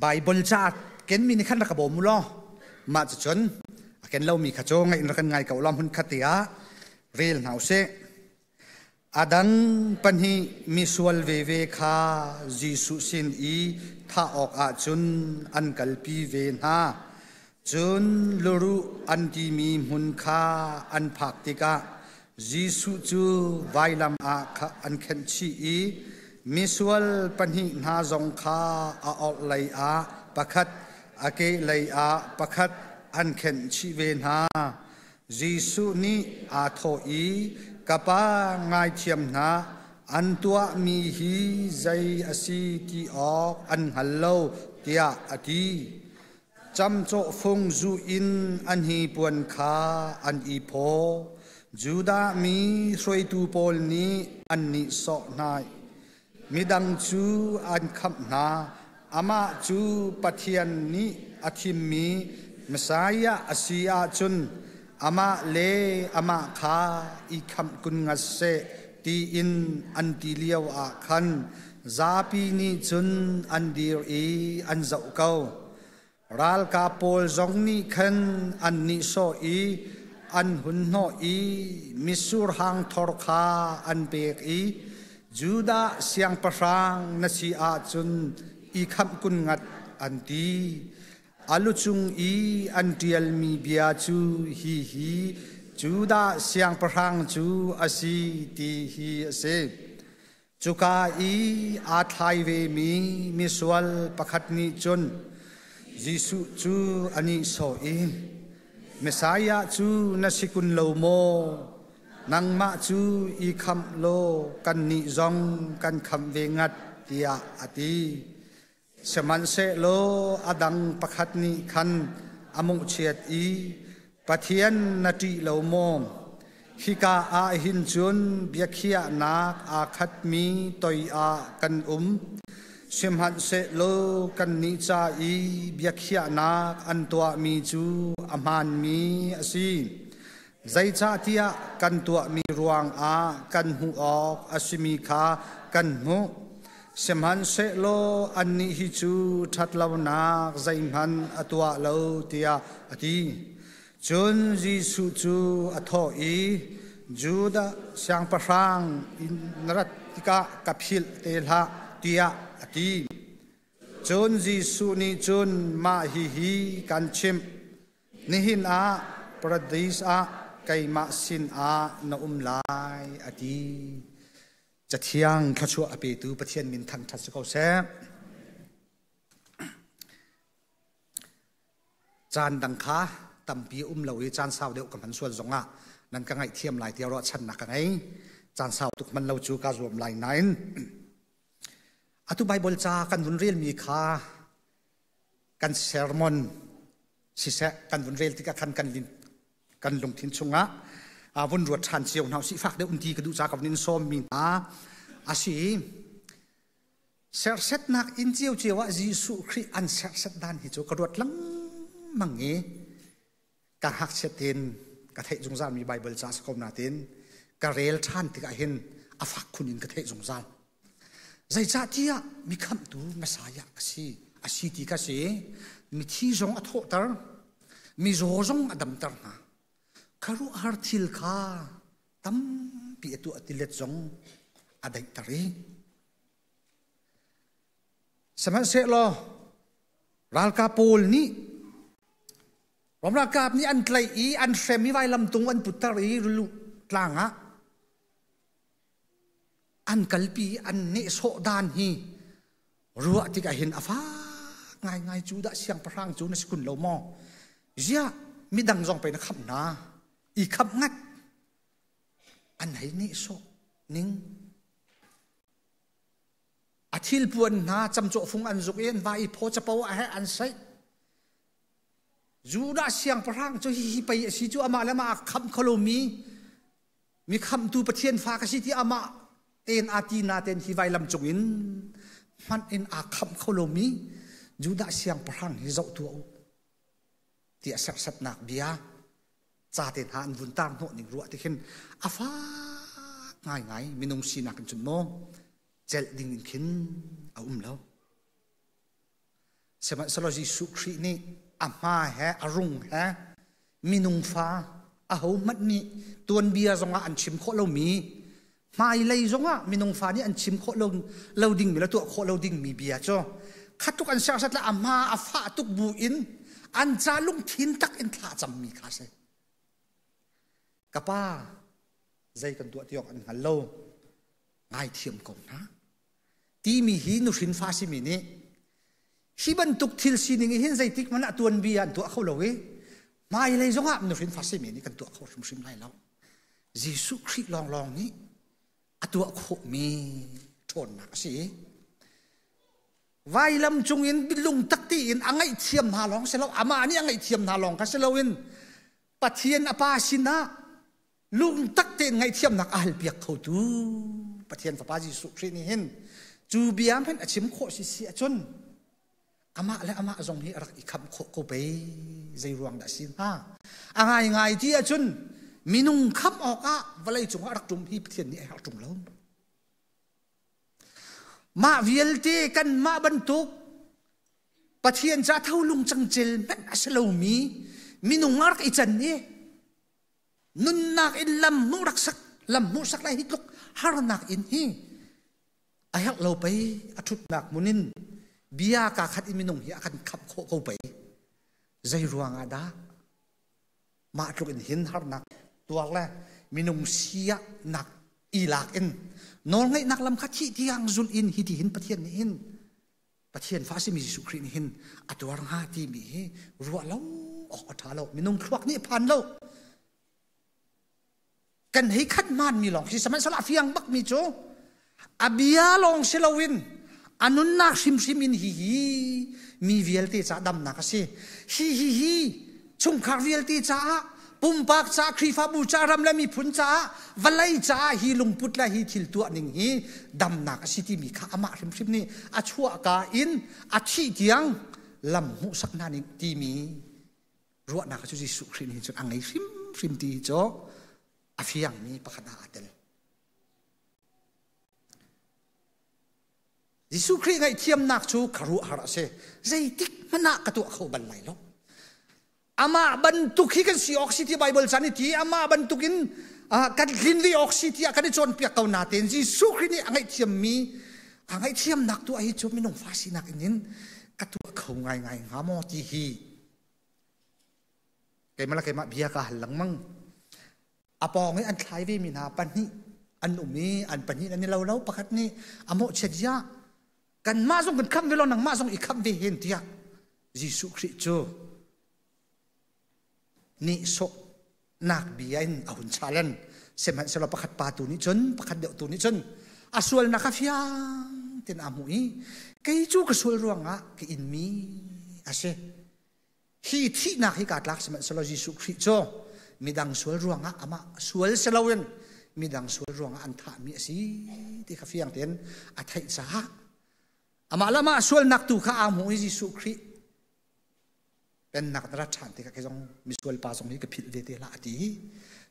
Bible ca ken mi nih khan rak ka bawm u law mah cucun a ken lomi kha cu ngaih in rak kan ngai ko law hmun khat te ah rel hna usih. A dang pahnih misual veve kha Jesuh sin i thah awkah cun an kalpi ve hna. Cun luruh an timi hmun kha an phak tikah Jesuh cu vailam ah an khenh chih i misual pahnih hna zong kha a orhlei ah pakhat, a kehlei ah pakhat an khenh chih ve hna. Jesuh nih aa thawh i, Ka Pa, ngaithiam hna, an tuahmi hi zei a si ti awk an hngal lo, tiah a ti. Camcawhfung zu in an hnipuan kha an i phaw. Judah mi hruaitu pawl nih an nihsawh hna. Midang cu an khamh hna. Amah cu Pathian nih a thimmi Messiah a si ahcun amah le amah kha i khamh kun ngat seh tiin an ti lio ah khan zapi nih cun an dir i an zoh ko. Ralkap pawl zong nih khan an nihsawh i an hun hnawh i mitsur hang thor kha an pek i Judah siangpahrang na si ahcun i khamh kun ngat an ti. A lucung i an ṭialmi bia cu hihi Judah siangpahrang cu a si ti hi a si. Cuka i aa thlai vemi misual pakhat nih cun Jesuh cu a nihsawh i, Messiah cu na si kun lo maw? Nangmah cu i khamh law kannih zong kan khamh ve ngat, tiah a ti. Sihmanhsehlaw a dang pakhat nih khan a mawhchiat i, Pathian na ṭih lo maw? Hika ah hin cun biakhiahnak aa khatmi toi ah kan um. Sihmanhsehlaw kannih ca i biakhiahnak an tuahmi cu a hmaanmi a si. Zeicahtiah kan tuahmi ruangah kan hmuh awk a simi kha kan hmuh. Sihmanhsehlaw annih hi cu ṭhatlonak zeihmanh a tuah lo tiah a ti. Cun Jesuh cu a thawh i, Judah siangpahrang in na rat tikah ka philh te hlah, tiah a ti. Cun Jesuh nih cun mah hihi kan chimh. Nihin ah paradis ah keimah sin ah na um lai a ti. Cathiang thluachuah a petu Pathian min thangṭhat si ko seh. Caan dang kha tampi um lo i caan sau deuh ka hman sual zongah nan ka ngaihthiam lai tiah ruahchannak ka ngei. Caan sau tuk hman lo cu kaa zuam lai nain atu Baibal ca kan vun relmi kha kan sermon siseh kan vun rel tikah khan kan kan lungthin chungah vun ruat ṭhan cio hna usih fak deuh ti ka duh ca ka vun in sawm mi hna a si. Sersetnak inn cio cio ah Jesuh Khrih an serset dan hi cu ka ruat lengmang i ka ngakchiat tein ka theih zungzal mi Bible ca si ko nain ka rel ṭhan tikah hin a fak khun in ka theih zungzal. Zeicahtiah mi khamhtu Messiah ka si a si ti kha si mithi zong a thawhter, mizaw zong a damter hna. Khuaruahhar thil kha tampi a tuah tilet zong a daihter i sihmanhsehlaw ralkap pawl nih Rom ralkap nih an tlaih i an hrem i vailam tung an putter i rulu tlang ah an kalpi an nehsawh dan hi ruah tikah hin a fak ngaingai. Cu dah siangpahrang cu na si kun lo maw? Ziah midang zong pei na khamh hna, i khamh ngat. An hei nehsawh ning, a thilpuan hna camcawh fung an zuk i an va i phaw, capo a he an saih. Judah siangpahrang cu hihi pei a si cu, amah le amah a khamh kho lomi mi khamhtu Pathian fa ka si ti amah ten a ti na ten hi vailam cung in hmanh in aa khamh kho lomi Judah siangpahrang hi zoh tuah u tiah serhsatnak bia ca te hna an vun tar hnawh ning ruah ti khin a fak ngaingai. Minung sinak in cun maw celh ding in khin a um lo. Sihmanhsehlaw Jesuh Khrih nih a hma he a rung he minung fa ahohmanh nih tuanbia zongah an chim khawh lomi hmailei zongah minung fa nih an chim khawh lo, lo dingmi le tuah khawh lo dingmi bia cu khatuk an serset le a hma a fah tuk bu in an ca lungthin tak in thla cammi kha si. Ka pa zei kan tuah ti awk an hngal lo ngaithiam ko hna timi hi nuhrin fa simi nih hi bantuk thil sining hin zeitik hmanh ah tuanbia an tuah kho lo i hmailei zongah nuhrin fa simi nih kan tuah kho hrimhrim lai lo. Jesuh Khrih lawnglawng nih a tuah khawhmi ṭhawnnak a si. Vailam cungin lungtak tiin a ngaihthiam hna lawng si lo, amah nih a ngaihthiam hna lawng kha si loin Pathian a Pa sinah lungtak tein ngaihthiamnak a halpiak khotu Pathian Fapa Jesuh Khrih nih hin cu bia hmanh a chim khawh si si ahcun amah le amah zong hi a rak i khamh khawh ko pei. Zei ruang dah si hnga? A ngaingai ti ahcun minung khamh awkah vawlei cungah a rak ṭum hi Pathian nih a herh ṭung lo. Mah vialte kanmah bantuk Pathian ca tholung cangcel hmanh a si lomi minung a rak i can i nunnak in lam hmuh rak sak lam hmuhsak lai hi tluk harnak in hi a herh lo pei. A ṭhutnak hmun in bia kaa khat in minung hi a kan khamh khawh ko pei. Zei ruangah dah mah tluk in hin harnak tuar le minung sia nak i lak in nawlngaihnak lam kha thih tiang zulh in hi ti hin Pathian nih hin Pathian fa simi Jesuh Khrih nih hin a tuar hnga timi hi ruah lo awk a ṭha lo. Minung thluak nih phan lo. Kan hei khat hmaanmi lawng si sihmanhsehlaw a fiang bakmi cu a bia lawng si loin a nunnak hrimhrim in hi hi mi vialte caah damnak a si. Hi hi hi chungkhar vialte caah, pumpak caah, Khrihfabu caah, ram le miphun caah, vawlei caah hi lungput le hi thil tuah ning hi damnak a si timi kha amah hrimhrim nih a chuahka in a thih tiang lam hmuhsak hna ning timi ruahnak cu Jesuh Khrih nih cun a ngei hrimhrim ti cu a fiangmi pakhat ah aa tel. Jesuh Khrih ngaihthiamnak cu khuaruahhar a si. Zeitik hmanh ah ka tuah kho bal lai lo. Amah bantuk hi kan si awk si ti Bible chan i ti amah bantuk in kan tlin ve awk si tiah kan i cawnpiak ko natein Jesuh Khrih nih a ngaihthiammi a ngaihthiamnak tuah hi cu minung fa sinak in in ka tuah kho ngaingai hnga maw ti hi keimah le keimah bia ka hal lengmang. A pawng i an thlai vemi hna pahnih an um i an pahnih an i lo lo. Pakhat nih a mawhchiat ziah kanmah zong kan khamh ve lo, nangmah zong i khamh ve hen tiah Jesuh Khrih cu nihsawhnak bia in a hun challenge. Sihmanhsehlaw pakhat pa tu nih cun, pakhat deuh tu nih cun a sualnak kha fiang tein aa hmuh i kei cu ka sual ruangah ka inmi a si, hi thihnak hi kaa tlak. Sihmanhsehlaw Jesuh Khrih cu midang sual ruangah, amah sual si loin midang sual ruangah an thahmi a si ti kha fiang tein a theih caah amah le amah sualnak tu kha aa hmuh i Jesuh Khrih pennak na rat ṭhan tikah kei zong misual pa zong hi ka philh ve te hlah a ti.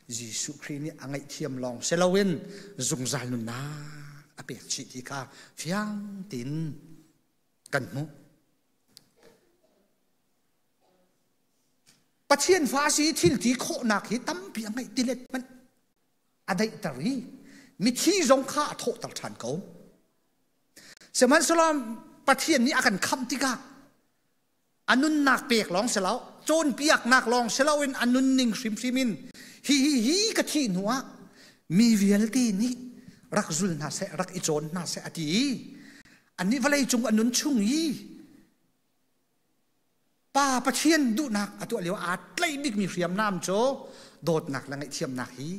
Jesuh Khrih nih a ngaihthiam lawng si loin zungzal nunnak a pek chih ti kha fiang tein kan hmuh. Pathian fa si thil ti khawhnak hi tampi a ngeih. Tilet hmanh a daihter i mithi zong kha a thawhter ṭhan ko. Sihmanhsehlaw Pathian nih a kan khamh tikah a nunnak pek lawng si lo, cawnpiaknak lawng si loin a nunning hrimhrim in hi hi hi ka thih hnu ah mi vialte nih rak zul hna seh, rak i cawn hna seh a ti i annih vawlei cung a nun chung i Pa Pathian duhnak a tuah lio aa tlaih bikmi hriamnam cu dawtnak le ngaihthiamnak hi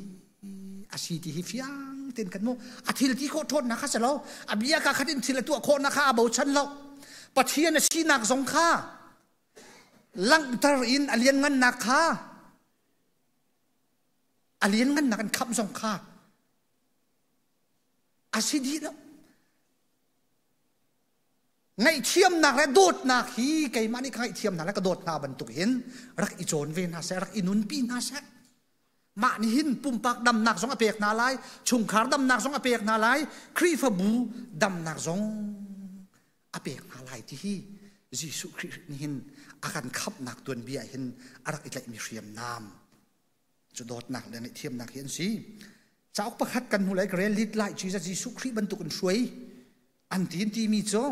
a si ti hi fiang tein kan hmuh. A thil ti khawh ṭhawnnak kha si lo, a bia ka khat in thil a tuah khawhnak kha a bochan lo. Pathian a sinak zong kha langhter in a lianngannak kha, a lianngannak in khamh zong kha a si dih lo. Ngaihthiamnak le dawtnak hi keimah nih ka ngaihthiam hna le ka dawt hna bantuk hin rak i cawn ve hna seh, rak i nunpi hna seh. Mah nih hin pumpak damnak zong a pek hna lai, chungkhar damnak zong a pek hna lai, Khrihfabu damnak zong a pek hna lai ti hi. Jesuh Khrih nih hin a kan khamhnak tuanbia hin a rak i tlaihmi hriamnam cu dawtnak le ngaihthiamnak hi an si. Cauk pakhat kan hnu lai ka rel lit lai Jesus Jesuh Khrih bantuk in hruai an ti in timi cu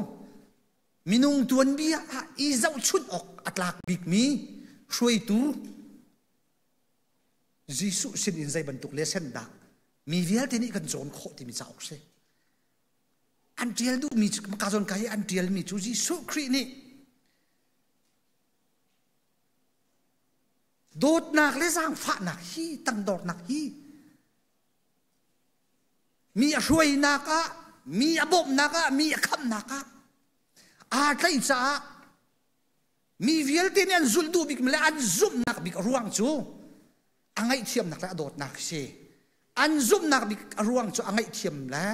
minung tuanbia ah i zohchunh awk a tlak bikmi hruaitu Jesuh sin in zei bantuk lesson dah mi vialte nih kan cawn khawh timi cauk si. An ṭial duhmi ka zawn ka hi an ṭialmi cu Jesuh Khrih nih dawtnak le zaangfahnak hi tangdornak hi mi a hruainak ah mi a bawmhnak ah mi a khamhnak ah aa tlaih caah mi vialte nih an zulh duh bikmi le an zumhnak bik a ruang cu a ngaihthiamnak le a dawtnak si. An zumhnak bik a ruang cu a ngaihthiam le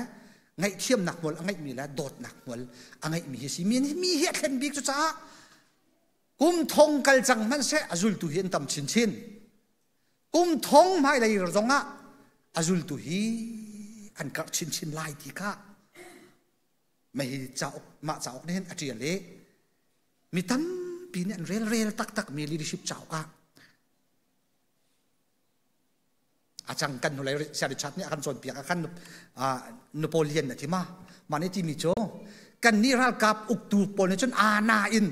ngaihthiamnak hmual a ngeihmi le dawtnak hmual a ngeihmi hi si. Mi mi hi a thlen bik cu caah kum thong kal cang hmanhseh a zultu hi an tam chinchin. Kum thong hmailei zongah a zultu hi an karh chinchin lai ti kha mei cauk mah cauk nih hin a ṭial i mi tampi nih an rel rel taktak mi leadership cauk ah a cang kan hnulei Richard nih a kan cawnpiak a kan Napoleon a ti ma mah nih timi cu kan nih ralkap uktu pawl nih cun ana in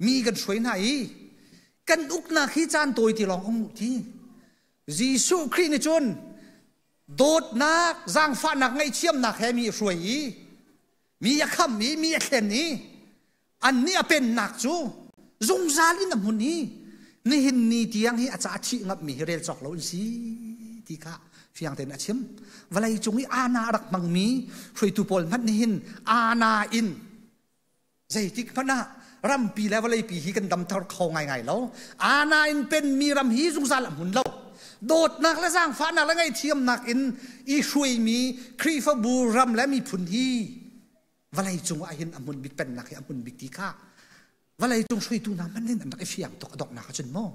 mi kan hruai hna i kan uknak hi caan tawi ti lawng um ti Jesuh Khrih nih cun dawtnak zaangfahnak ngaihthiamnak he mi a hruai i mi a kham i mi a thlen i Annih a pennak cu zungzal in a hmun i nihin ni tiang hi a ca thih ngammi hi rel cawk lo an si ti kha fiang tein a chim. Vawlei cung i ana a rak hmangmi hruaitu pawl hmanh nihin ana in zeitik hmanh ah rampi le vawleipi hi kan damter kho ngaingai lo. Ana in penmi ram hi zungzal a hmun lo. Dawtnak le zaangfahnak le ngaihthiamnak in i hruaimi Khrihfabu ram le miphun hi vawlei cung ah hin a hmun bik pennak hi a hmun bik ti kha vawlei cung hruaitu hna hmanh hin an rak i fiang tuk a donghnak ahcun maw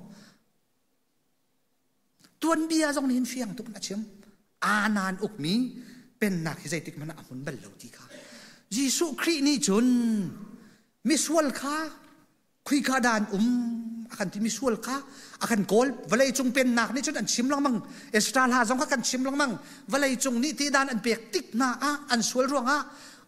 tuanbia zong nih hin fiang tuk in a chim anan ukmi pennak hi zeitik hmanh ah a hmun bal lo ti kha Jesuh Khrih nih cun misual kha Khuika dah an um a kan timi sual kha a kan kawl. Vawleicung pennak nih cun an chim lengmang. Ezra hla zong kha kan chim lengmang. Vawleicung nih ti dan an pek tik hna ah an sual ruangah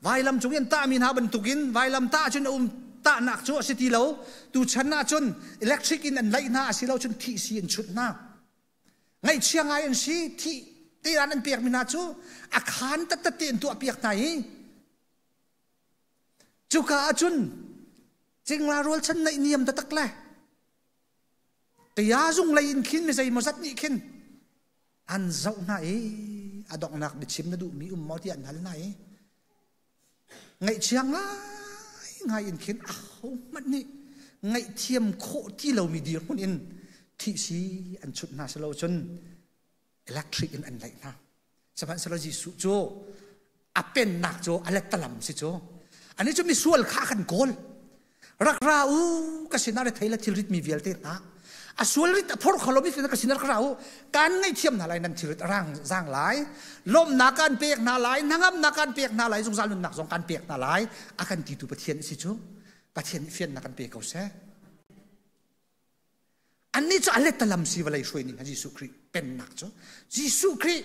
vailam cung i an tahmi hna bantukin vailam tah cun a um tahnak cu a si ti lo. Tuchan ah cun electric in an laih hna a si lo cun thih si an chunh hna. Ngaihchia ngai an si. Thih ti dan an pekmi hna cu a khaan tattat te an tuah piak hna i Cuka ah cun cingla rualchan naihniam taktak le kaya zung lei in khin mi zeimawzat nih khin an zoh hna i a donghnak biachim na duhmi um maw tiah an hal hna i ngaihchia ngai ngai in khin ahohmanh nih ngaihthiam khawh ti lomi dirhmun in thih si an chut hna si lo cun electric in an laih hna. Sihmanhsehlaw Jesuh cu a pennak cu a lettalam si cu. Ani cu misual kha kan kawl. Rak ra u ka sinah rethei le thilrit mi vialte hna. A sual rit a phor kho lomi ka sinah rak ra u. Kan ngaihthiam hna lai nan thilrit a rang zang lai. Lawmhnak kan pek hna lai, hnangamnak kan pek hna lai, zungzal nunnak zong kan pek hna lai. A kan titu Pathian a si cu. Pathian nih fiannak kan pe ko seh. Annih cu a letalam si vawlei hruai ning Jesuh Khrih pennak cu Jesuh Khrih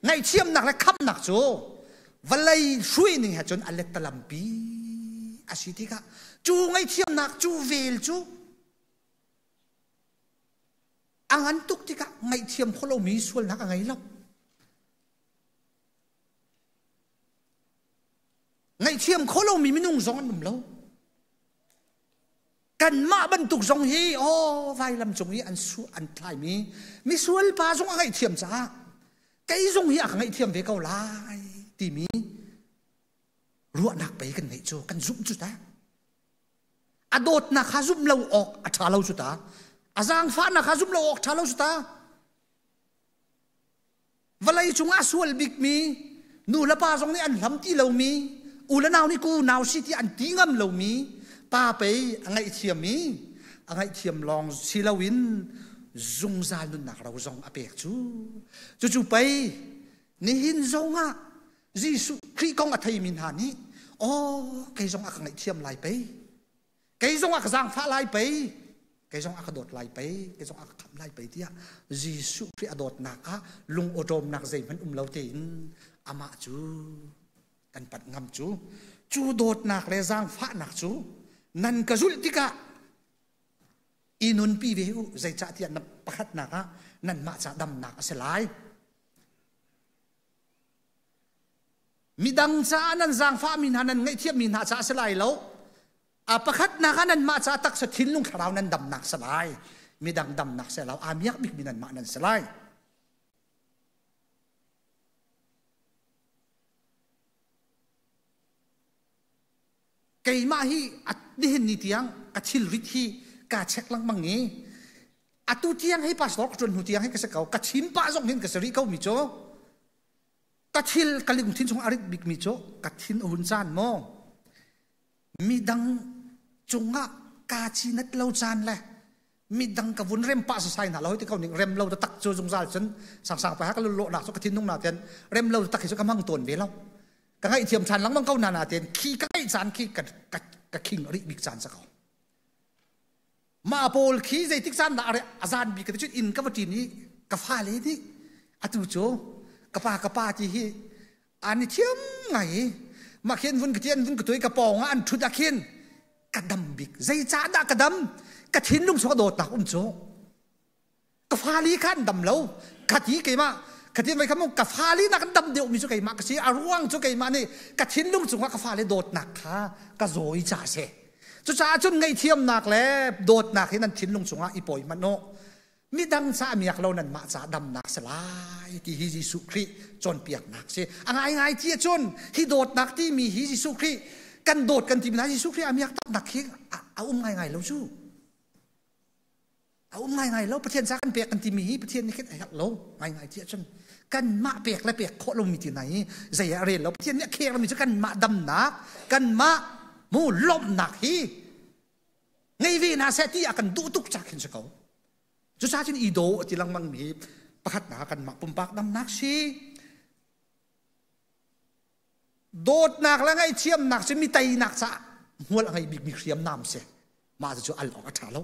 ngaihthiamnak le khamhnak cu vawlei hruai ning he cun a letalampi a si tikah cu ngaihthiamnak cu vel cu a ngan tuk tikah ngaihthiam kho lomi sualnak a ngei lo. Ngaihthiam kho lomi minung zong an um lo. Kanmah bantuk zong hi aw vailam cung i an su an thlaimi misual pa zong a ngaihthiam caah kei zong hi a ka ngaihthiam ve ko lai timi ruahnak pei kan ngeih cu kan zumh cu ta. A dawtnak kha zumh lo awk a ṭha lo cu ta. A zaangfahnak kha zumh lo awk ṭha lo cu ta. Vawlei cungah sual bikmi nu le pa zong nih an hlam ti lomi u le nau nih ku nau si ti an ti ngam lomi pa pei a ngaihthiam i a ngaihthiam lawng si loin zungzal nunnak ro zong a pek cu cucu pei nihin zongah Jesuh Khrih kong a theimi hna nih aw kei zong a ka ngaihthiam lai pei. Kei zong a ka zaangfah lai pei, kei zong a ka dawt lai pei, kei zong a ka khamh lai pei tiah Jesuh Khrih a dawtnak ah lung awṭawmnak zeihmanh um lo tein amah cu kan panh ngam cu. Cu dawtnak le zaangfahnak cu nan ka zulh tikah i nunpi ve u zeicahtiah na pakhatnak ah nanmah ca damnak a si lai. Midang caah nan zaangfahmi hna nan ngaihthiammi hna caah a si lai lo. A pakhatnak ah nanmah caah taksa thinlung thlarau nan damnak si lai. Midang damnak si lo. Aa miak bikmi nanmah nan si lai. Keimah hi nihin ni tiang ka thilrit hi kaa check lengmang i atu tiang hi pastor ka ṭuan hnu tiang hi ka si ko ka chim pah zong hin ka si rih ko mi cu ka thil ka lungthin chung a rit bikmi cu ka thin a hun caan maw midang cungah kaa cinat lo caan le midang ka vun rem pah sasai hna lo ti ko ning rem lo tak cu zungzal cun sangsang pa ka lulawh nak cu ka thinlung na ten rem lo tak hi cu ka mang tawn ve lo ka ngaihthiam ṭhan lengmang ko na na ten khi ka ngaih caan khi ka ka ka khing rih bik caan sa ko mah pawl khi zeitik caan dah a zan bik ka ti cun inn ka va ṭin i ka fale nih atu cu ka pa ka pa ti hi an i thiam ngai i mah khin vun ka ti an vun ka tuai ka pawng ah an ṭhut ah khin ka dam bik zeicah dah ka dam ka thinlung chung a dawtnak um cu ka fali kha an dam lo ka ti keimah ka ti mai kha ka fali nak an dam deuh mi cu keimah ka si a ruang cu keimah nih ka thinlung cungah ka fale dawtnak kha ka zawi ca si cucaah cun ngaihthiamnak le dawtnak hi nan thinlung cungah i pawi hmanh u midang ca miak lo nan mah ca damnak si lai ti hi Jesuh Khrih cawnpiaknak si a ngaingai ti ahcun hi dawtnak timi hi Jesuh Khrih kan dawt kan timi hna Jesuh Khrih a miak taknak hi a um ngaingai lo cu A um ngaingai lo. Pathian ca kan pek kan timi hi Pathian nih khin a herh lo ngaingai ti ahcun kanmah pek le pek khawh lomi ti hna hi zei ah a rel lo. Pathian nih a khermi cu kanmah damnak, kanmah mu lawmhnak hi ngei ve hna seh ti a kan duh tuk ca khin si ko. Cucaah cun i daw a ti lengmang mi hi pakhatnak kanmah pumpak damnak si. Dawtnak le ngaihthiamnak cu mi teinak caah hmual a ngei bikmi hriamnam si. Mah cu al awk a ṭha lo.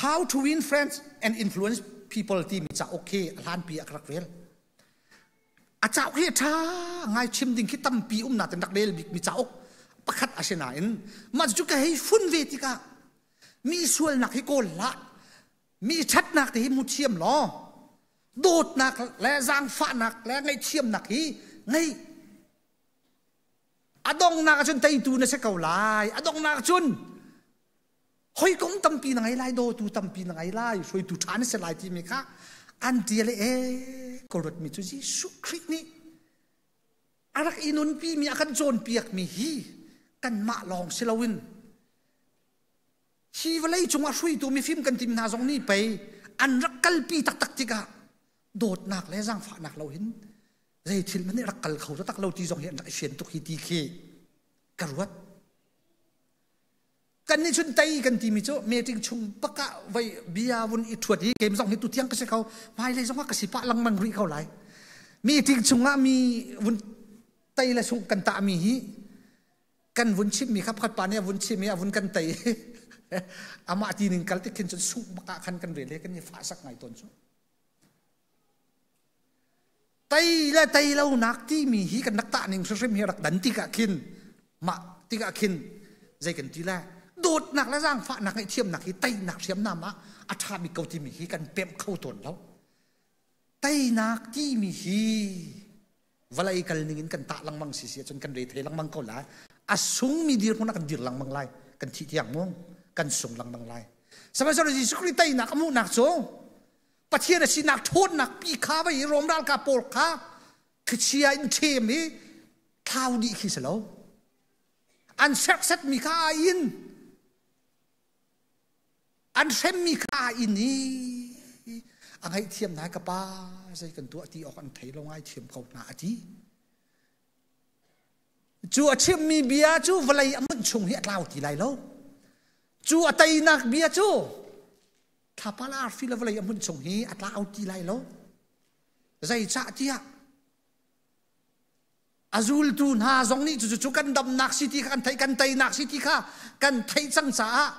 How to Win Friends and Influence People timi cauk khi a hlanpi ah ka rak rel. A cauk hi a ṭha ngai chim ding khi tampi um nain rak rel bikmi cauk pakhat a si nain mah cu ka hei fun ve tikah mi sualnak hi kawl hlah mi ṭhatnak te hi hmu thiam law dawtnak le zaangfahnak le ngaihthiamnak hi ngei a donghnak ahcun teitu na si ko lai a donghnak cun hawikom tampi na ngei lai dawtu tampi na ngei lai hruaitu ṭha na si lai timi kha an ṭial e ka ruatmi cu Jesuh Khrih nih a rak i nunpimi a kan cawnpiakmi hi kanmah lawng si loin Hi vawlei cungah hruaitu mifim kan tim hna zong nih pei an rak kalpi taktak tikah dawtnak le zaangfahnak lo hin zei thil hmanh nih rak kal kho taktak lo ti zong hi an rak i fian tuk hi ti khi ka ruat. Kan nih cun tei kan timi cu meeting chung pakah voi bia vun i ṭhuat hi kem zong hi tutiang ka si kho hmailei zongah ka si pah lengmang rih ko lai. Meeting chungah mi vun tei le sungh kan tahmi hi kan vun chimmi kha pakhat pa nih a vun chim i a vun kan tei amah ti ning kal tik khin cun sungh bak ah khan kan rel i kan i fahsak ngai tawn cu tei le tei lo nak timi hi kan rak tah ning hrimhrim hi rak dan tikah khin mah tikah khin zei kan ti le dawtnak le zaangfahnak ngaihthiamnak hi teinak hriamnam ah a ṭha bik ko timi hi kan pemh kho tawn lo teinak timi hi vawlei kal ning in kan tah lengmang si si ahcun kan re thei lengmang ko lai a sungmi dirhmun ah kan dir lengmang lai kan thih tiang mu kan sung lengmang lai sihmanhsehlaw Jesuh Khrih teinak a hmuhnak cu Pathian a sinak ṭhawnnak pi kha vai i Rom ralkap pawl kha thlichia in ṭhem i thlau dih khi si lo an serhsatmi kha a in An hremmi kha inn i a ngaihthiam nai ka pa zei kan tuah ti awk an thei lo ngaithiam ko hna a ti. Cu a chimmi bia cu vawlei a munh chung hi a tlau ti lai lo. Cu a teinak bia cu thlapa le arfi le vawlei a hmunh chung hi a tlau ti lai lo. Zeicah tiah? A zultu hna zong nih cucu kan damnak si ti kha kan theih, kan teinak si ti kha kan theih cang caah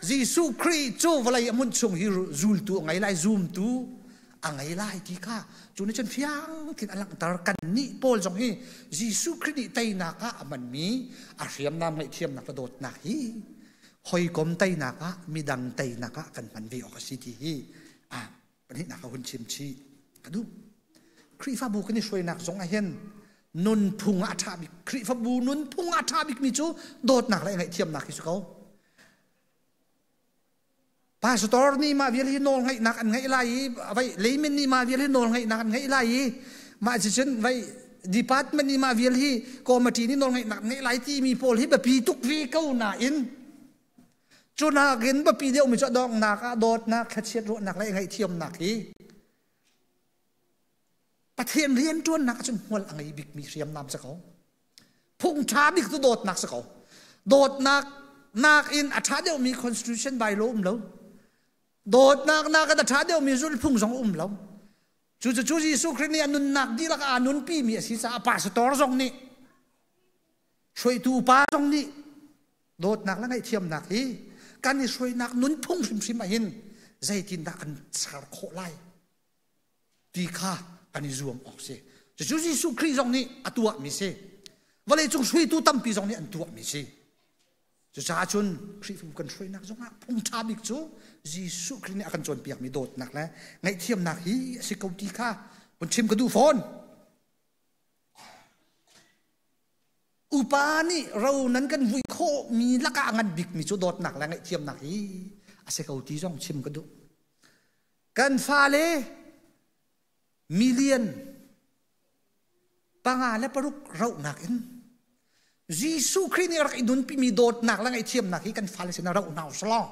Jesuh Khrih cu vawlei a hmun chung hi zultu a ngei lai, zumtu a ngei lai ti kha cu nih cun fiang tein a langhter. Kannih pawl zong hi Jesuh Khrih nih teinak ah a hmanmi a hriamnam ngaihthiamnak le dawtnak hi hawikom teinak ah midang teinak ah kan hman ve awk a si ti hi pahnihnak ka hun chim chih ka duh. Khrihfabu kan i hruainak zong ah hin nunphung ah a ṭha bik Khrihfabu nunphung ah a ṭha bikmi cu dawtnak le ngaihthiamnak hi si ko. Pastor nih mah vial hi nawl ngeihnak an ngeih lai i vai layman nih mah vial hi nawl ngeihnak an ngeih lai i mah cucun vai department nih mah vial hi committee nih nawl ngeihnak an ngeih lai timi pawl hi biapi tuk ve ko nain Cu nakin biapi deuhmi cu a donghnak ah dawtnak, thlachiat ruahnak le ngaihthiamnak hi Pathian rianṭuannak ahcun hmual a ngei bikmi hriamnam si ko. Phung ṭha bik cu dawtnak si ko. Dawtnak nakin a ṭha deuhmi constitution bylaw um lo. Dawtnak nakin a ṭha deuhmi zulhphung zong um lo. Cucu Jesuh Khrih nih a nunnak dihlak aa nunpimi a si caah pastor zong nih hruaitu upa zong nih dawtnak le ngaihthiamnak hi kan i hruainak nunphung hrimhrim ah hin zeitindah kan ser khawh lai ti kha kan i zuam awk si. Cucu Jesuh Khrih zong nih a tuahmi si. Vawleicung hruaitu tampi zong nih an tuahmi si. Cucaah cun Khrihfabu kan hruainak zongah phung ṭha bik cu Jesuh Khrih nih a kan cawnpiakmi dawtnak le ngaihthiamnak hi a si ko ti kha hun chim ka duh fawn. Upa nih ro nan kan vui khawhmi lakah a ngan bikmi cu dawtnak le ngaihthiamnak hi a si ko ti zong chim ka duh. Kan fale million 5 le 6 rohnak in Jesuh Khrih nih rak i nunpimi dawtnak le ngaihthiamnak hi kan fale sinah roh hna usalaw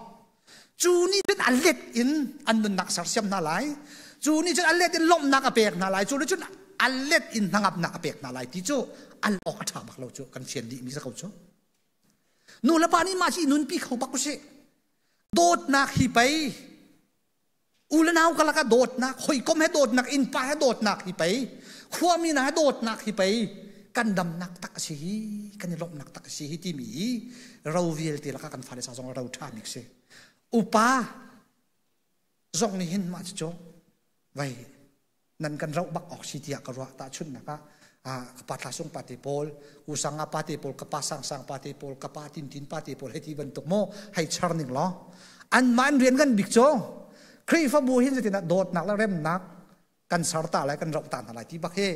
cu nih cun a let in an nunnak sersiam hna lai cu nih cun a let in lawmhnak a pek hna lai cu nih cun a let in hnangamnak a pek hna lai ti cu al awk a ṭha bak lo cu kan fian dih mi sa ko cu nu le pa nih mah hi nunpi kho bak usih dawtnak hi pei u le nau ka lakah dawtnak hawikom he dawtnak innpa he dawtnak hi pei khuami hna he dawtnak hi pei kan damnak tak a si hi kan i lawmhnak tak a si hi timi hi ro vialte lakah kan fale sa zong ro ṭha bik si upa zong nih hin mah cu vai nan kan roh bak awk si tiah ka ruah tahchunhnak ah ka pa thla sung pa te pawl u sang pa te pawl ka pa sang sang pa te pawl ka pa tin tin pa te pawl hei ti bantuk maw hei char ning law an mah an rian kan bik cu Khrihfabu hin zeitin ah dawtnak le remnak kan ser ta lai kan roh ta hna lai ti bak hi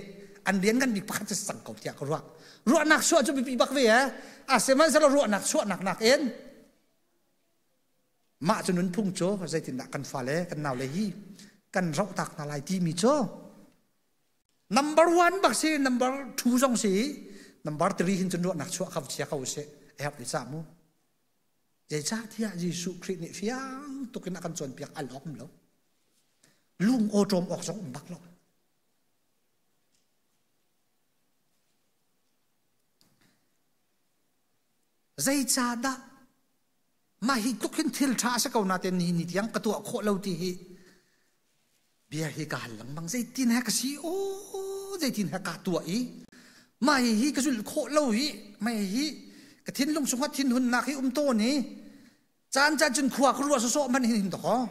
an rian kan bik pakhat cu sang ko tiah ka ruah ruahnak chuah cu biapi bak ve eh a sihmanhsehlaw ruahnak chuahnak nakin Mah cu nunphung cu zeitindah kan fale kan naule hi kan rohtak hna lai timi cu number one bak si number two zong si number three hin cun ruahnak chuah kha chia ko sih a herh ti cah mu zeicahtiah Jesuh Khrih nih fiang tuk in a kan cawnpiak al awk um lo lung awṭawm awk zong um bak lo zeicahdah Mah hi tluk hin thil ṭha a si ko nain nihin ni tiang ka tuah khawh lo ti hi bia hi ka hal lengmang. Zeitin he ka si aw zeitin he ka tuah i mah hi ka zulh khawh lo hi mah hi ka thinlung chungah thinhunnak hi um tawn i caan caan cun khua ka ruah sawsawh hmanh hin hin dakaw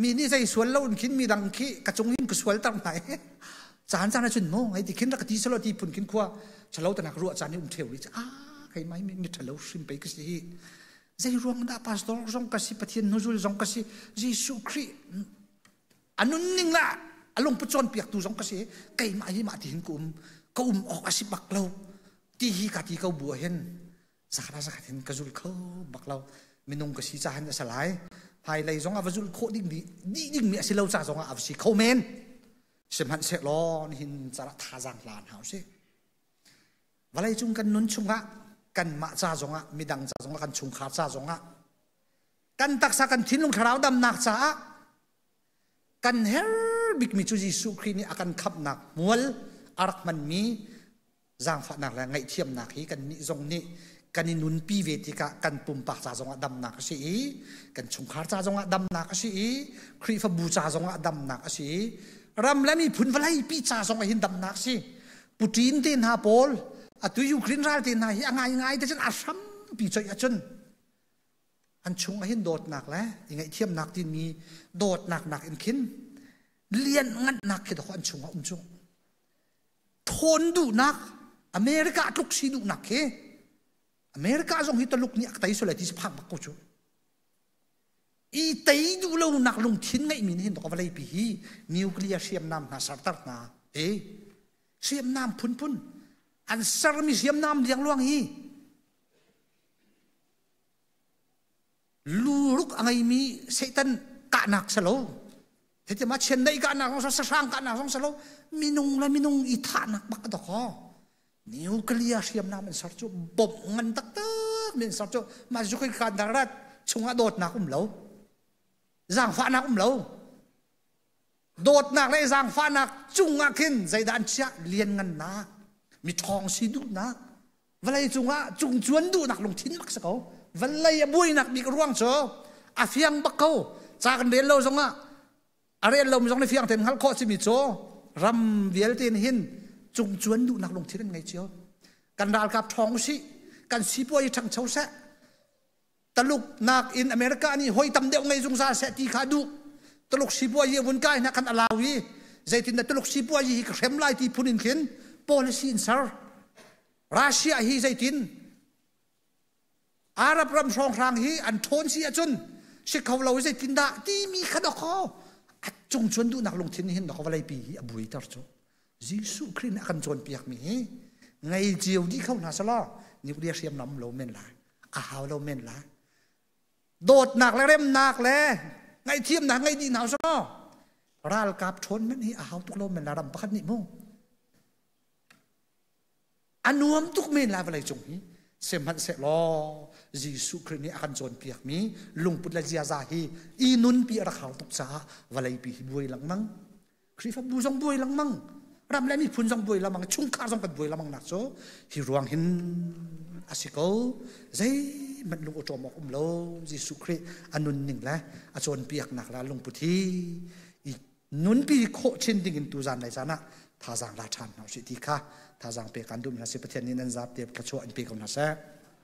mi nih zei sual lo in khin mi dang khi ka cung hin ka sual ter hna i caan caan ahcun maw hei ti khin rak ka ti selo ti phun khin khua ṭhalo tanak ruah caan hi um ṭheu rih ah kei mai mi ṭhalo hrim pei ka si hi zei ruang dah pastor zong ka si Pathian hnuzul zong ka si Jesuh Khrih a nunning la a lungput cawnpiaktu zong ka si keimah hi mah ti hin ka um ka um awk a si bak lo ti hi ka ti ko bu ah hin zakhat zakhat hin ka zul kho bak lo minung ka si ca hin a si lai hmailei zong ah va zulh khawh ding dih dingmi a si lo ca zong ah a si kho men sihmanhsehlaw nihin cara thazaang hlan hau si vawlei cung kan nun chungah kanmah ca zongah midang ca zongah kan chungkhar ca zongah kan taksa kan thinlung thlarau damnak caah kan her bikmi cu Jesuh Khrih nih a kan khamhnak hmual a rak hmanmi zaangfahnak le ngaihthiamnak hi kannih zong nih kan i nunpi ve tikah kan pumpak ca zongah damnak a si i kan chungkhar ca zongah damnak a si i Khrihfabu ca zongah damnak a si i ram le miphun vawleipi ca zongah hin damnak a si. Putin te hna pawl atu Ukraine ral te hna hi a ngai ngai te cun a hrampi coih ahcun an chung ah hin dawtnak le i ngaihthiamnak timi dawtnak nak in khin lian ngannak khi dawh an chung ah um cu. Thawn duhnak America tluk si duhnak khi America zong hi Taluk nih a tei sual lai ti si phak bak ko cu. I tei duh lonak lungthin ngeihmi nih hin vawlei pi hi nuclear hriamnam hna serter hna te hriamnam phunphun an sermi hriamnam liangluang hi luruk a ngeimi Satan kahnak salo Hiti ma chiandeih kahnak zong sahrang kahnak zong salo minung le minung i thahnak bak a dok nuclear hriamnam an ser cu bomb ngan taktak mi an ser cu mah cu kan rat chungah dawtnak um lo, zaangfahnak um lo. Dawtnak le zaangfahnak cungah khin zeidah an chiah? Lianngannak, mi ṭhawng si duhnak, vawlei cungah cungcuan duhnak lungthin bak si ko. Vawlei a buainak bik ruang cu a fiang bak ko. Ca kan rel lo zongah a rel lomi zong nih fiang tein hngalh khawh simi cu ram vialte nih hin cungcuan duhnak lungthin an ngei cio. Kan ralkap ṭhawng usih, kan sipuai ṭhangcho seh, Taluk nakin America nih hoi tam deuh ngei zungzal seh ti kha duh. Taluk sipuazi a vun kai hna khan a lau i zeitin dah Taluk sipuazi hi ka hrem lai ti phun in khin policy in ser. Russia hi zeitin Arab ram hrawnghrang hi an ṭhawn si ahcun si kho lo zeitin dah timi kha dawkaw a cungcuan duhnak lungthin hin dawkaw vawlei pi hi a buaiter cu. Jesuh Khrih nih a kan cawnpiakmi hi ngei cio dih kho hna selaw nuclear hriamnam lo men lai, a hau lo men lai. Dawtnak le remnak le ngaihthiamnak ngei dih hna selaw ralkap ṭhawn men hi a hau tuk lo men la ram pakhat nih mu. A nuam tuk men lai vawlei cung hi. Sihmanhsehlaw Jesuh Khrih nih a kan cawnpiakmi lungput le ziaza hi i nunpi a rak hau tuk caah vawleipi hi buai lengmang. Khrihfabu zong buai lengmang, ram le miphun zong buai lengmang, chungkhar zong kan buai lengmang nak cu hi ruang hin a si ko. Zeihmanh lung awṭawm awk um lo. Jesuh Khrih a nunning le a cawnpiaknak le a lungput hi i nunpi khawh chin ding in tuzan lai zan ah thazaang la ṭhan hna usih ti kha thazaang pek kan duh hna si. Pathian nih nan zapi thluachuah in pe ko hna seh.